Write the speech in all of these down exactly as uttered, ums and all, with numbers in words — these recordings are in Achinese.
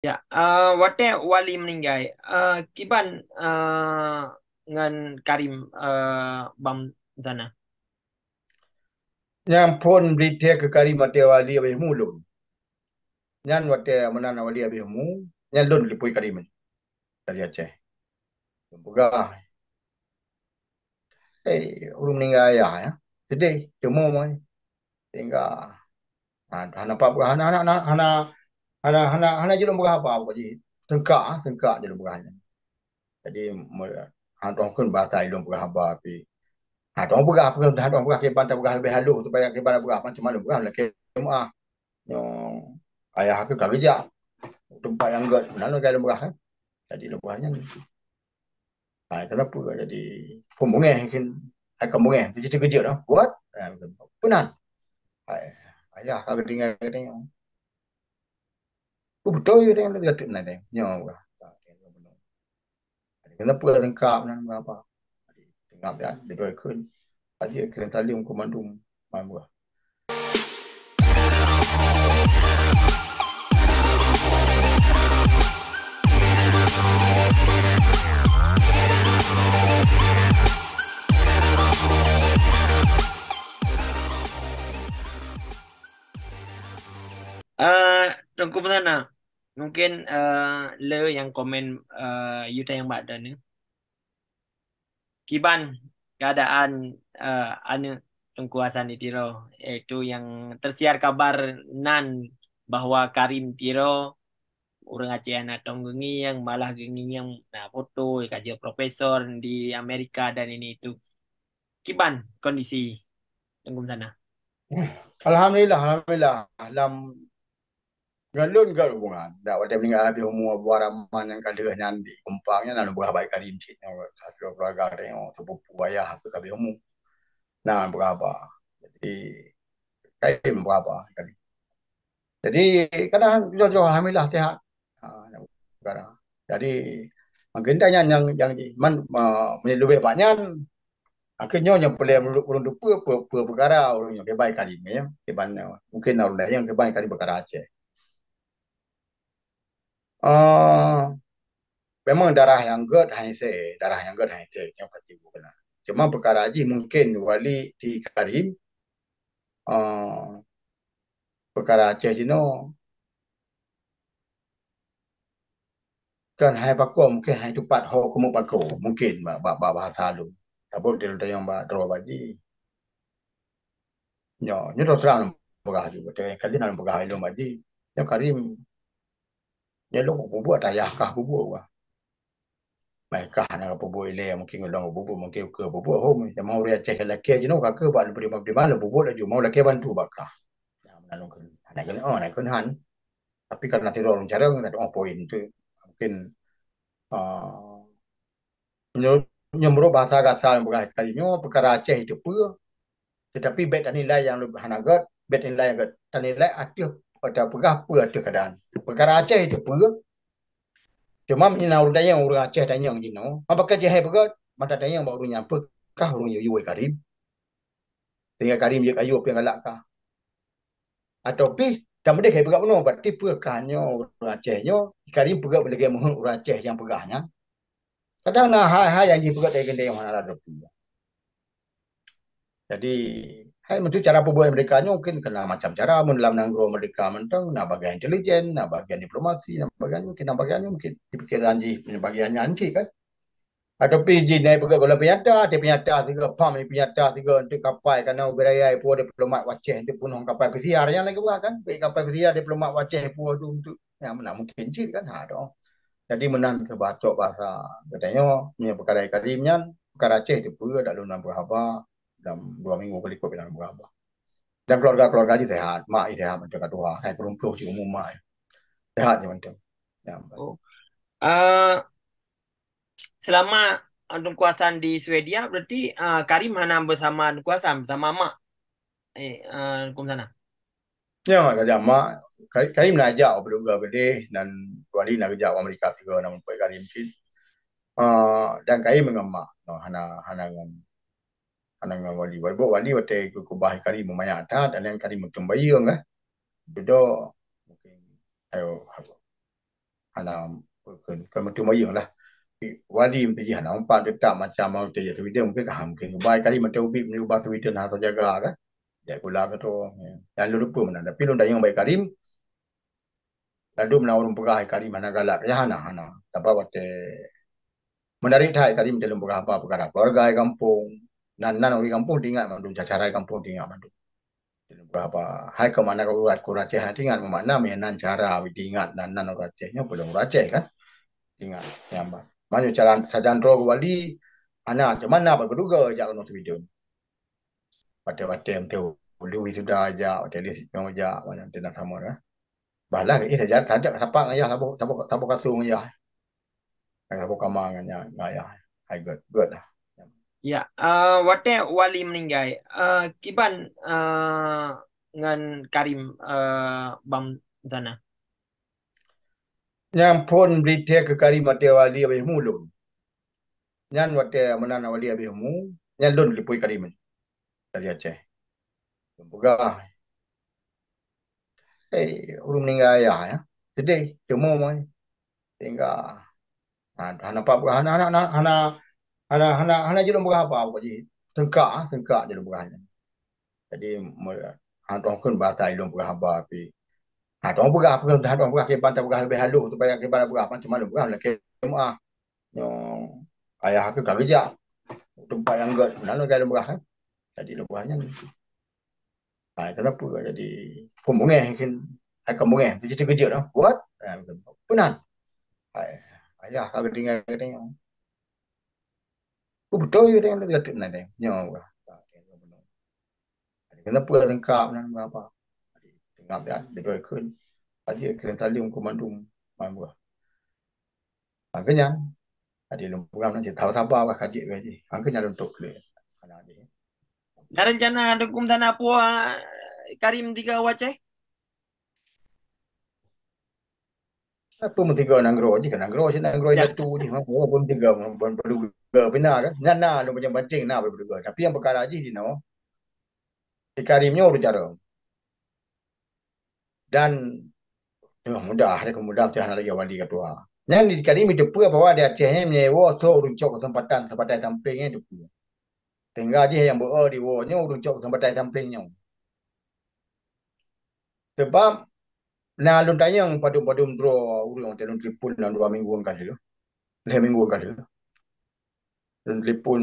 Ya, eh, watèe Wali meuninggai, eh, kiban, eh, ngon Karim, eh, bak meunan? Nyang phôn beurita keu Karim watèe Wali habéh mu lôn. Nyan watèe meunan Wali habéh mu, nyan lôn lipui Karim dari Aceh. Lôn peugah, "Hei, ureueng meuninggai ayah, ya. Seudeh, teuma mai." Sehingga, ha, hana pat peugah, hana, hana, hana, hana, hana, hana jeuet lôn peugah haba pokok jih. Seungkak, ha, seungkak jeuet lôn peugah nyan. Jadi, me-, hana tu'oh kheun bahasa ilôn peugah haba, tapi hana tu'oh peugah, peugah, hana tu'oh peugah, kiban tapeugah leubeh halôh, supaya kiban tapeugah macam mana peugah, lakèe meu'ah. Nyoe ayah aku ka geujak teumpat nyang gèt, meunan lagèe lôn peugah, kan. Jadi lôn peugah nyan. Hai, kenapa jadi pemungeh kan? Hai, ka mungeh, jadi terkejut lah. Buat, ha, peue nan. Hai, ayah ka geutinggai katanya. Oh, beutôi dia, dia kata, "Nah, dia nyoe lah." Kenapa lengkap nan berapa? Tengah ya, dia kheun. Aja kena salim ke mandum. Main buah. Eh, Teungku Peusana, mungkin, eh, le nyang komen, eh, yue tanyong bak droeneuh. Kiban keadaan, eh, aneuk Teungku Hasan di Tiro, yaitu nyang teusiar kabar nan bahwa Karim Tiro, ureueng Aceh hana tong geungieng, malah geungieng na foto, ka jeuet profesor di Amerika dan ini itu. Kiban kondisi Teungku Peusana? Alhamdulillah, alhamdulillah. Lam Ngon lôn gèt hubungan. Dak watèe meuninggai habéh umu Abu Rahman nyang ka lheueh nyan di Kumpang nyan, na lôn peugah bak Karim cit nyoe, sapeue keuluwarga teuh nyoe, sepupu ayah aku ka habéh umu. Na lôn peugah haba. Jadi, Karim peugah haba tadi. Jadi, kadang jroh-jroh alhamdulillah sihat. Ha, kadang. Jadi, mungkin dah nyan nyang, nyang di, man, ma, meunyoe leubeh bak nyan, Akhé nyoe nyang peureulèe ureueng, ureueng teupeue, peue, peue peukara ureueng nyoe, kiban Karim, ya. Kiban, eh, mungkin na ureueng laén nyang kiban Karim peukara Aceh. Ah, memang darah nyang gèt hai sè, darah nyang gèt hai sè, nyoe pasti bukan. Cuma peukara jih mungkin Wali di Karim, ah, peukara Aceh jinoe. Kan hai pakoe, mungkin hai tupat ho keumeung pakoe, mungkin bak, bak, bak bahasa lôn. Saboh lôn tanyong bak droe bak jih. Nyoe, nyoe terus terang lôn peugah ju, beutôi ka lheueh lôn peugah lôn bak jih. Nyoe Karim, nyoe lôn peubuet, ayah kah peubuet wah. Mai kah hana peubuet ilèe, mungkin ulôn peubuet, mungkin ukeue peubuet, hom, jamah ureueng Aceh lakèe jinoe ka keuh bak lôn peudiman-peudiman, lôn peubuet laju, mau lakèe bantu bak kah. Nyan meunan lôn kheun, hana kheun, oh, hana kheun han. Tapi karena sidroe ureueng carông, na tu'oh poin tu. Mungkin, ah, nyoe, nyoe meunurot bahasa gata nyang peugah kali nyoe, peukara Aceh teupeue, teutapi bèk tanilai nyang leubeh hana gèt, bèk tanilai nyang gèt. Tanilai ateueh, ateueh peugah peue ateueh keuadaan. Peukara Aceh teupeue, cuma meunyoe na ureueng tanyong, ureueng Aceh tanyong jinoe, ma pakon Aceh hai peugah, mata tanyong bak ureueng nyan, peue kah ureueng yue-yue Karim? Sehingga Karim jeuet kayue piang galak kah. Atau pih, dan meudeh kai peugah bunoe, berarti peue kah nyoe ureueng Aceh nyoe, Karim peugah lagèe meuheuet ureueng Aceh nyang peugah nyan. Kadang na hai-hai nyang jipeugah dari keudéh hana rot. Jadi, hai meutu cara peubuet mereka nyoe mungkin kena macam cara, mun lam nanggroe mereka mantong, na bagian intelijen, na bagian diplomasi, na bagian mungkin, na bagian mungkin dipikiran jih, bagian nyan cit kan. Atau pih jih na peugah gohlom peunyata, di peunyata sigoe, pam di peunyata sigoe, untuk kapai, karena ubé raya pue diplomat Aceh, untuk bunoh kapai pesiar, nyang lagèe peugah kan, bèk kapai pesiar diplomat Aceh pue tu, untuk, ya, mana mungkin cit kan, ha, tu. Jadi, meunan keu bacok bahasa geutanyoe, nyoe peukara Karim nyan, peukara Aceh teupeue, dak lôn na peugah haba, dalam dua minggu keu likot pih na peugah haba. Dan keluarga-keluarga jih sehat, mak jih sehat mantong ka tuha, hai peurumpok cit umu mak jih. Sehat jih mantong. Ya. Oh. Ah, selama Teungku Hasan di Swedia, berarti, ah, Karim hana bersama Teungku Hasan, bersama mak. Eh, ah, Teungku Peusana. Ya, ka jak mak. Ka-, Karim na jak u Belanda keudéh dan Wali na geujak u Amerika sigoe na meurumpok Karim cit. Ah, dan Karim ngon mak. No, hana, hana ngon, hana ngon Wali. Wali, Wali watèe geukeubah Karim meumanyak that, dan Karim meuteumbayeueng, eh. Beudôh, mungkin, ayo, hana, kon, kon meuteumanyong lah. Wali meuteujih hana umpat, teutap macam mau teujih Sweden, mungkin, ah, mungkin ubah Karim meuteubit, meuubah Sweden hana teujaga kan. Jak gula ke tu. Yang lôn lupa mana. Tapi lôn tanyong baik Karim, lalu meunan ureuëng peugah hai Karim hana galak. Ya hana, hana. Tapi watée menarik that hai Karim, lôn peugah haba, peugah haba. Keluarga hai kampung, nan, nan ureuëng kampung teuingat mandum, cara hai kampung teuingat mandum. Lôn peugah haba. Hai keu makna ureuëng Aceh hana teuingat, makna meunan cara teuingat nan, nan ureuëng Aceh nyoe, peuleueng ureuëng Aceh kan. Teuingat nyang ba. Manyoe cara sajan droe wali, hana, cuma na bak geuduga jak keunoe Sweden. Watée-watée meuteue ulu wisuda jak, watée lheueh sinyong jak, macam tu na sama dah. Bah lah, eh, saja, saja sapak ngon ayah, saboh, saboh, saboh kasong ngon ayah. Saboh kama ngon ayah, ngon ayah. Hai gét, gét lah. Ya, eh, watée Wali meuninggai, eh, kiban, eh, ngon Karim, eh, bang sana? Nyang phon berita keu Karim watée Wali habéh mu lôn. Nyan watée meunan Wali habéh mu, nyan lôn telepon Karim dari Aceh. Lôn peugah, "Hei, ureuëng meuninggai ayah, ya. Sedih, cuma mai. Tinggal. Ha, hana apa, hana, hana, hana, hana, hana, hana jeuet lôn peugah apa, apa jih. Seungkak, ah, seungkak jeuet lôn peugah nyan." Jadi, me-, hana tuan kheun bahasa ilôn peugah haba, tapi hana tuan peugah, hana tuan peugah, kiban tapeugah leubeh halus, supaya kiban tapeugah macam mana peugah, lakée meuah. Nyoe ayah aku ka geujak teumpat nyang gét, na lôn peugah kan. Jadi lôn peugah nyan. Hai, kenapa jadi pembungeh mungkin? Hai, pembungeh, jadi terkejut lah. What? Hai, penan. Hai, ayah ka geutinggai katanya. Oh, betul ya, dia kata, "Nah, dia nyawa." Kenapa lengkap nan berapa? Tengah dia, dia doa ikut. Aja kena talim ke mandum, main buah. Makanya, ada lempang nan cerita sabar lah, kaji gaji. Makanya untuk kena. Ada aja. Dan rencana dukung tanah puah Karim tiga Aceh? Apa mentiga nanggroe jih, kan nanggroe jih, nanggroe Ya. Datu jih, apa mentiga, pun perlu pina kan. Nyan na lôn pancing-pancing na perlu. Tapi yang perkara jih di no, di Karim nyoe ureueng jaroe. Dan tengah muda, hari kemudian tengah lagi wali ketua. Nyan di Karim itu pun bahwa di Aceh ni menyewa so ureueng cok kesempatan, kesempatan samping ni itu pun. Sehingga jih yang beu di wo nyoe ureueng cok kesempatan samping nyoe. Sebab na lôn tanyong padum-padum droe ureueng watée lôn telepon lam dua minggu ka lheueh. Lhée minggu ka lheueh. Lôn telepon,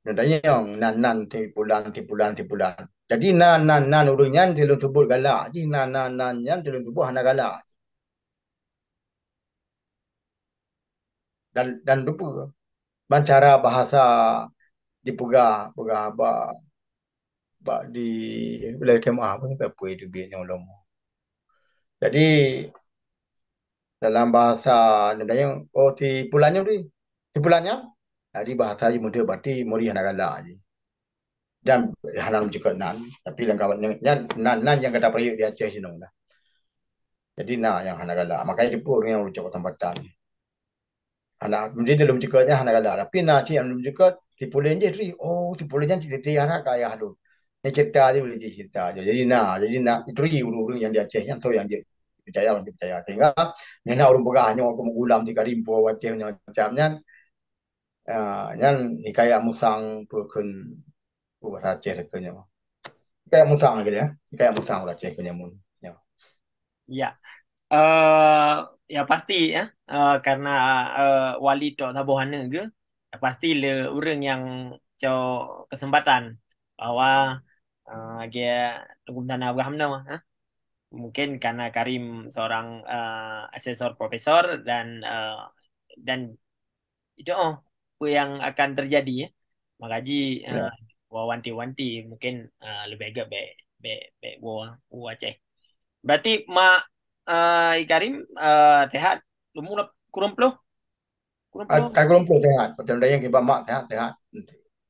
lôn tanyong nan-nan si pulan, si pulan, si pulan. Jadi nan-nan, nan ureueng nyan si lôn sebut galak jih, nan-nan, nan nyan si lôn sebut hana galak. Dan, dan rupa ban cara bahasa dipeugah, peugah bak, bak di wilayah kemah pun sampai pue teubiet nyoe lom. Jadi dalam bahasa Indonesia, oh, si pulan nyoe tadi, si pulan nyan. Jadi bahasa jih meudeuk berarti muri hana galak jih. Dan hana meucukot nan, tapi lam kawan nyan, nan, nan nyang gata pariek di Aceh sinoe dah. Jadi na nyang hana galak. Makanya jipeu ureueng nyang ucok kesempatan. Hana, mesti dia lom cukot nyan hana galak. Tapi na cit nyang lom cukot, si pulen jih teri. Oh, si pulen nyan cit teri hana kaya tu. Ni cerita je boleh cerita je. Jadi na, jadi na teri ureueng-ureueng nyang di Aceh nyan tu nyang dia percaya, nyang dia percaya. Sehingga nyang na ureueng peugah nyoe aku meugulam di Karim po Aceh nyoe macam nyan. Ah, nyan hikayat musang peue kheun bahasa Aceh keu nyoe. Hikayat musang lagée ya. Hikayat musang bahasa Aceh keu nyoe mun. Ya. Ya. Eh, ya pasti ya. Eh, karena eh, wali tok saboh aneuk geuh, ya pasti le ureueng nyang cok kesempatan bahwa eh, dia hukum tanah Abraham nama. Eh. Mungkin karena Karim seorang eh, asesor profesor dan eh, dan itu oh, apa yang akan terjadi ya. Maka ji Ya. eh, wa wanti-wanti mungkin eh, lebih agak baik baik baik wa wa Aceh. Berarti mak eh, Karim eh, sehat umur kurang puluh? Kurang Ah, puluh? Ka kurang puluh sehat. Macam dayang kiban mak sehat, sehat. Hmm.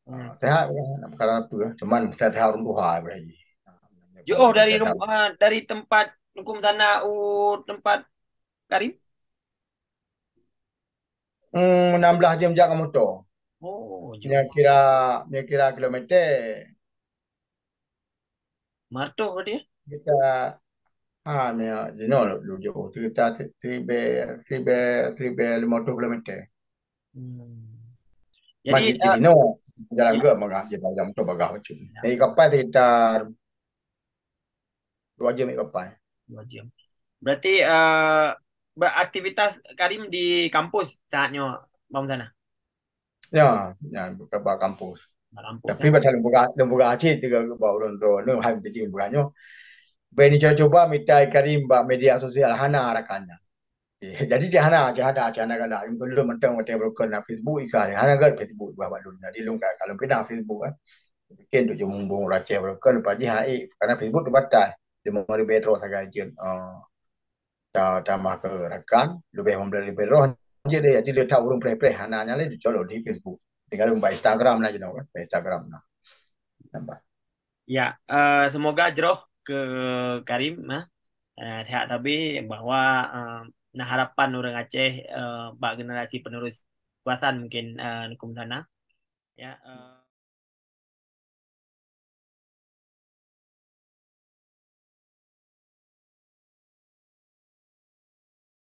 Ah, sehat bukan nak perkara apa. Cuman sehat-sehat ureueng tuha boleh ji. Jo oh dari Sehat. Rumah, dari tempat hukum tanah u tempat Karim? Hmm, enam belas jam jak ngon moto. Oh, jauh. Nya kira, nya kira kilometer. Martoh ke dia? Kita Ha, ni jinoe lôn jok sekitar siribèe, siribèe, siribèe limong ploh kilometer. Hmm. Jadi Jadi, eh, jinoe jalan ya, gèt meuga, jalan motor bagah macam. Ya. Naik kapal sekitar dua jam naik kapal. Dua jam. Berarti, eh, beraktivitas Karim di kampus saat nyoe, Bang Sana? Ya, ya, bukan bak kampus. Bak kampus, Tapi ya. Bak lôn peugah, lôn peugah cit juga bak ureueng droeneuh, hai teuji peugah nyoe. Bèk neucoba-coba mita Karim bak media sosial, hana rakan nyan. Eh, jadi cit hana, cit hana, cit hana galak. Lôn mantong watèe broken na Facebook ikan, hana gèt Facebook ikan bak lôn. Jadi lôn ka, ka lôn pinah Facebook kan. Bikin untuk jeuet mumbong ureueng Aceh broken, lepas jih hai, karena Facebook terbatas. Lima ribu droe sagai jeuet. Ah, ta-, tambah ke rakan, leubeh limong belas ribu droe jeuet deh. Jadi lé that ureueng preh-preh hana nyan lé dicolok di Facebook. Tinggai bak Instagram na jinoe kan, bak Instagram na. Tambah. Ya, eh, semoga jroh keu Karim, eh. Eh, that sabe bahwa, eh, na harapan ureueng Aceh, eh, bak generasi penerus Bang Hasan mungkin, eh, Nukum Sana. Ya, eh,